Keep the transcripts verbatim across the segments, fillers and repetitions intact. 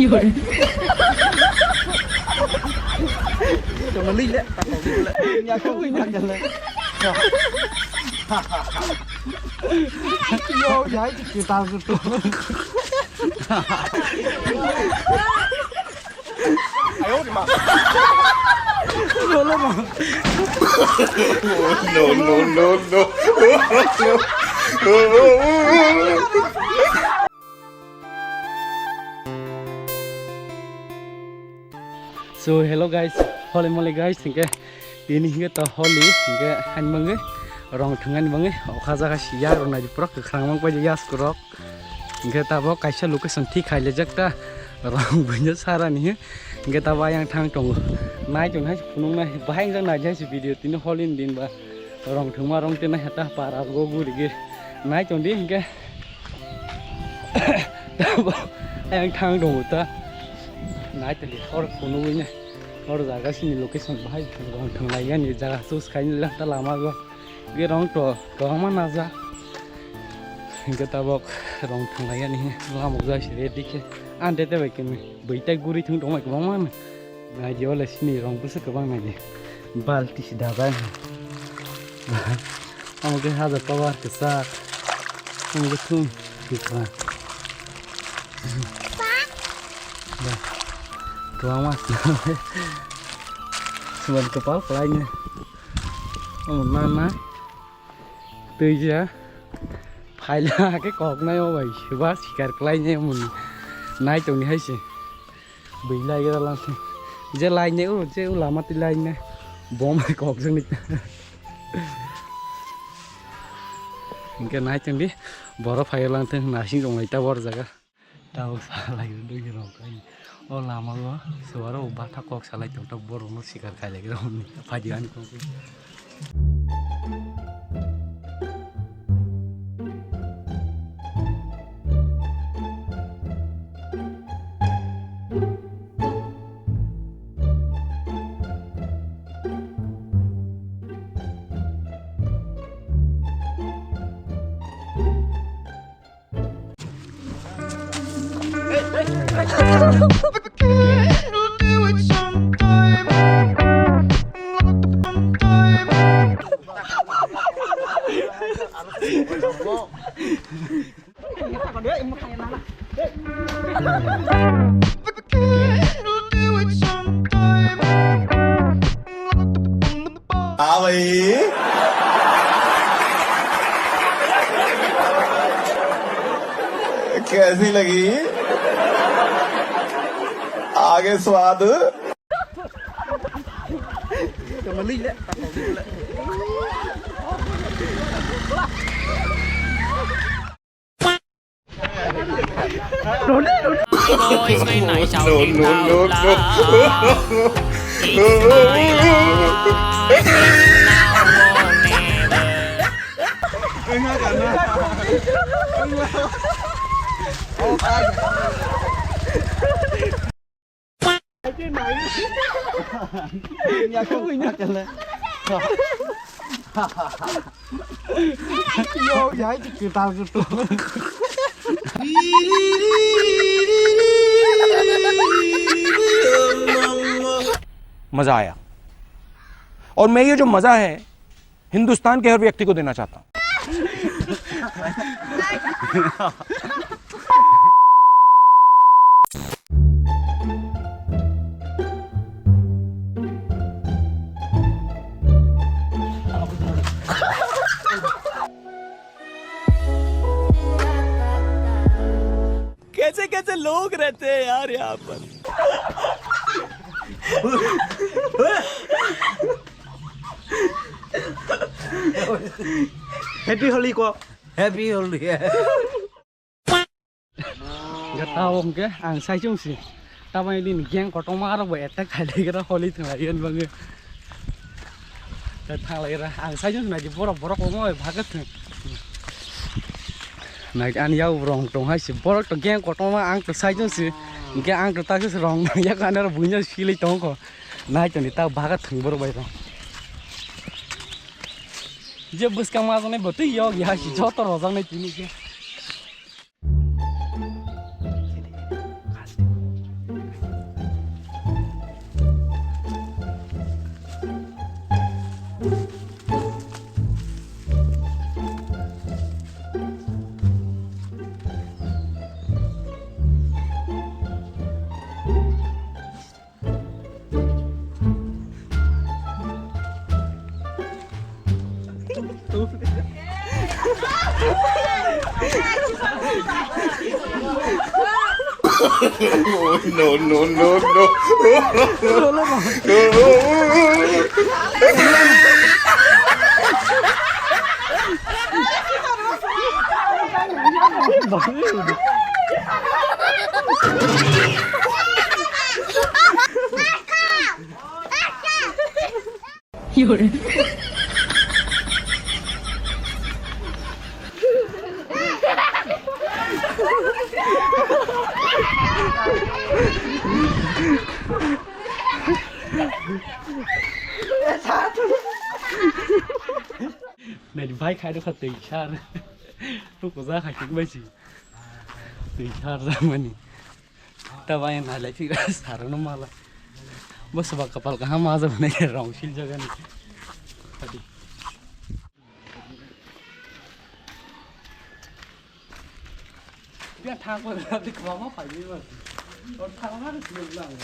No, no, no, no. So hello guys, holi moli guys, hinkhe tini hinkhe to holi hinkhe hain bangwi rong thwngani bangwi okha jaga siya rwnai pura kwkhwrang mang paijak yasku rok. Hinkhe tabok kaisa location thik khailajak ta rong buino sarani hinkhe tabok ayang thang tongo. Nai tong hai phunuknai bahai wngjak nai hai video tini holi ni din ba rong thwngma rong tenai hata para go gurigwi nai tong di hinkhe. Ayang thang tongo ta. Nai tong di hor phunugwi nai. Hor jaga sini location bahai rong thwnglai yani jaga choose khaini ta lama go. Ge rong to kwbangma naja. Hinkhe tabok rong thwnglai yani lamuk jai siri dikhe. Ante te bai kemi bwtai guri thung tongmai kwbangma no. Nai di ole sini rong bwswk kwbang nai di. Balti si dabai. Omo khe haja cover kwchak. Omo khe thum kwchak. Kwbangma. Suban kwpal kwlaino. Omo nana. Twi ja. Phaila khe koknai o bai. Ba sikar kwlainai omo. Nai tongni hai se. Bui lai gra lang se. Je lai ne o, je o lama ti lai ne. Bom hai kok jang ni. Hinkhe nai tong di. Boro phai lang thung nasing rong lai ta bor jaga. Tao sa lai gra doi rong kai. O lama o suaro o batha kok salai tong tok borok no sikar khai lai gra hwn. Phai di ani kok. हाँ भाई, कैसी लगी? आगे स्वाद। मजा आया। और मैं ये जो मजा है, हिंदुस्तान के हर व्यक्ति को देना चाहता हूँ। कैसे कैसे लोग रहते हैं यार यहाँ पर। Happy Holi ko. Happy Holi. Gata hongke ang sai chung si. Tamai din gang kotoma aro bo attack khai lai gra Holi thang lai yan bang. Ta thang lai gra ang sai chung si nai borok borok omo bhagat thang. Nai an yau rong tong hai si borok to gang kotoma ang to sai chung si. Hingke ang to tak si rong yak an aro bunya si lai tong ko. Nai toni ta baga thwng borok bai rw. Je bwskang ma jani bwtwi yok ya si joto rojak nai tini khe. No, no, no, no. Nai bai khai rokha twi sar. Tuku ja khai tik bai si. Twi sar ja mani. Ta bai nai lai phira sar no mala. Bo soba kapal kaham ma ja bani rong sil jaga ni. Tadi. Biya thang ko na dik ma ma phai ni ma. Or thang ma ni lang.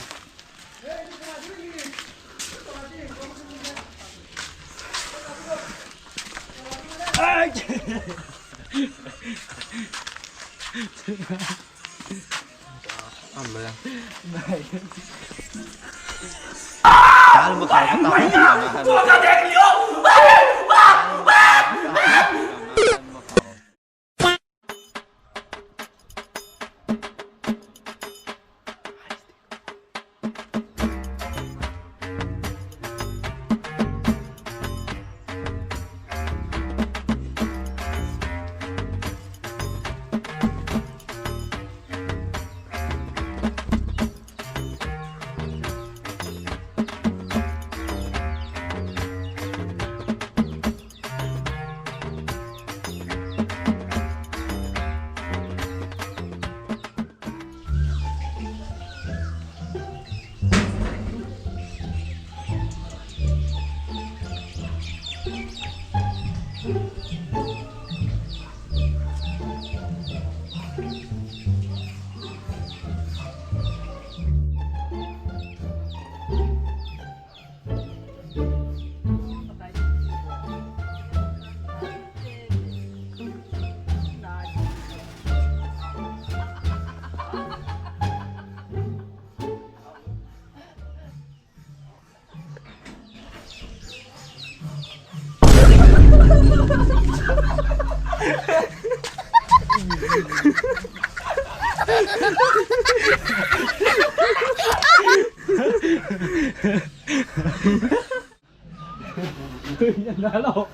Nalo,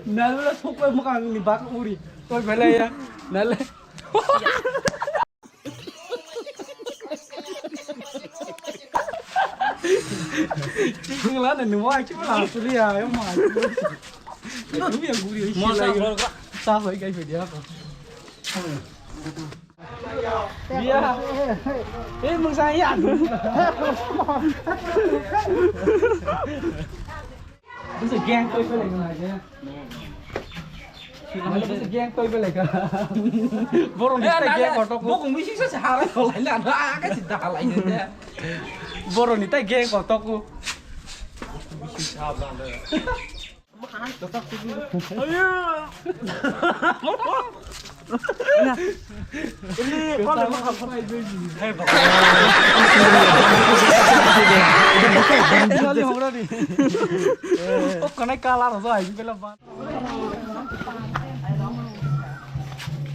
nalo la sokoi mokang ni bak uri. Koi belai ya, nalo. Chikung la na nuwa chikung la suli ya, ya ma. Nuwa guri. Mo sa hor ka. Sa hoi kai video ko. Iya. Eh, mung saya. Bisa gang koi pele ngai ya. Bisa gang koi pele ka. Borok ni gang kotok. Bokong misi sa harai kolai la na ka sida halai ne. Borok ni tai gang kotok.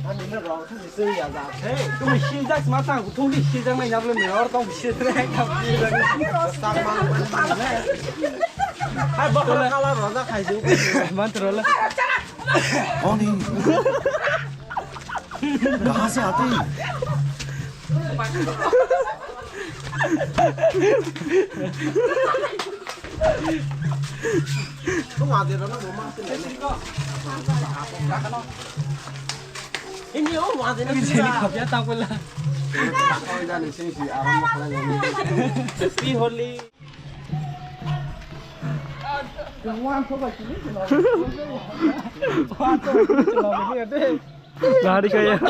Ani no rong thani se ya ja. Hey, tumi sijak ma tang, tumi sijak nai nablo ni or tong sijak nai. Hai, bakal kala roja khai ju. Mantro la. कौन है? कहाँ से आते हैं? Ini oh, wah, ini bisa. Ini khapya tak pula. Happy Holi. Lari kaya.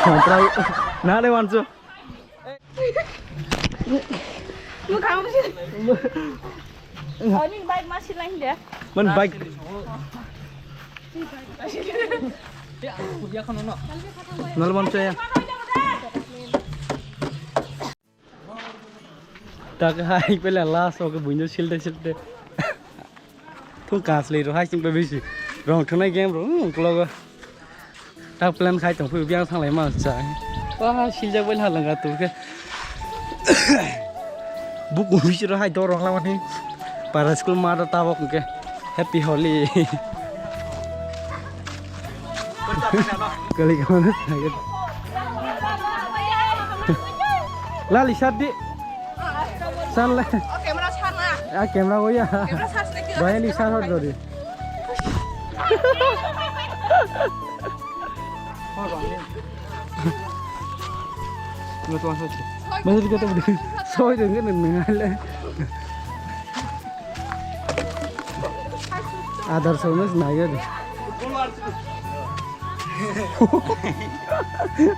Somprai. Nare wansu. Mukhang sih. Oh, ini bike masih lain dia. Man bike. Nalban chaya. Tak hai pele last oke bunyo silte silte. Thu kaslei ro hai sing bisi. Rong thunai game ro, hmm, klogo. Tak plan khai tong phu biang thanglai ma cha. Wah, siljak bai halanga tu ke. Buk bisi ro hai dorong lamani. Para school ma ro tabok ke. Happy Holi. Kali kamu lagi. Lali sadi. San le. Oh, camera sana. Ah, camera ko ya. Camera sana. Bahaya ni sana dori. Masih kita beri. Soy dengan dengan. Adar sono sinayo de.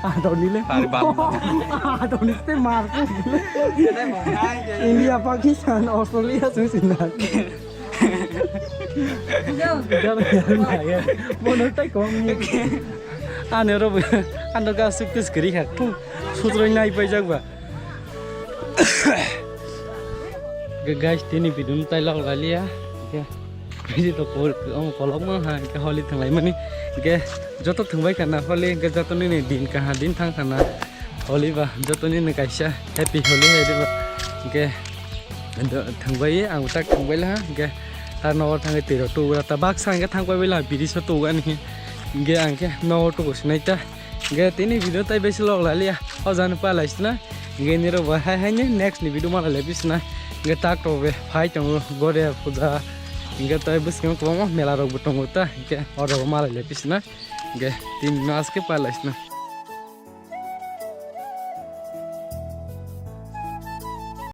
Adar nile. Adar nile mar. India, Pakistan, Australia sung sinai. Mono tai kong ni. Ano ro, ano ga suktis kiri ha. Sutro nai pai jak ba. Ge guys, tini video no tai log lalia. Ge video to kol, om kolok ma ha, ge Holi thanglai mani. Ge joto thangbai kana Holi, ge joto nini din kaha din thang kana Holi ba, joto nini kaisa happy Holi hai de ba. Ge thangbai ang tak thangbai la, ge ta no thangbai tiro tu ta bak sang ge thangbai la biri so tu ani. Ge ang ke no tu ko sinai ta. Hingke tini video tai besi log lalia, o jani pa lai sina. Hingke niro bo hai hai ni next ni video ma lai lebi sina. Hingke tak to be phai tongo Goria puja. Hingke tai bwskango kwbangma mela rok bo tongo ta. Hingke oro ma lai lebi sina. Hingke tini no aske pa lai sina.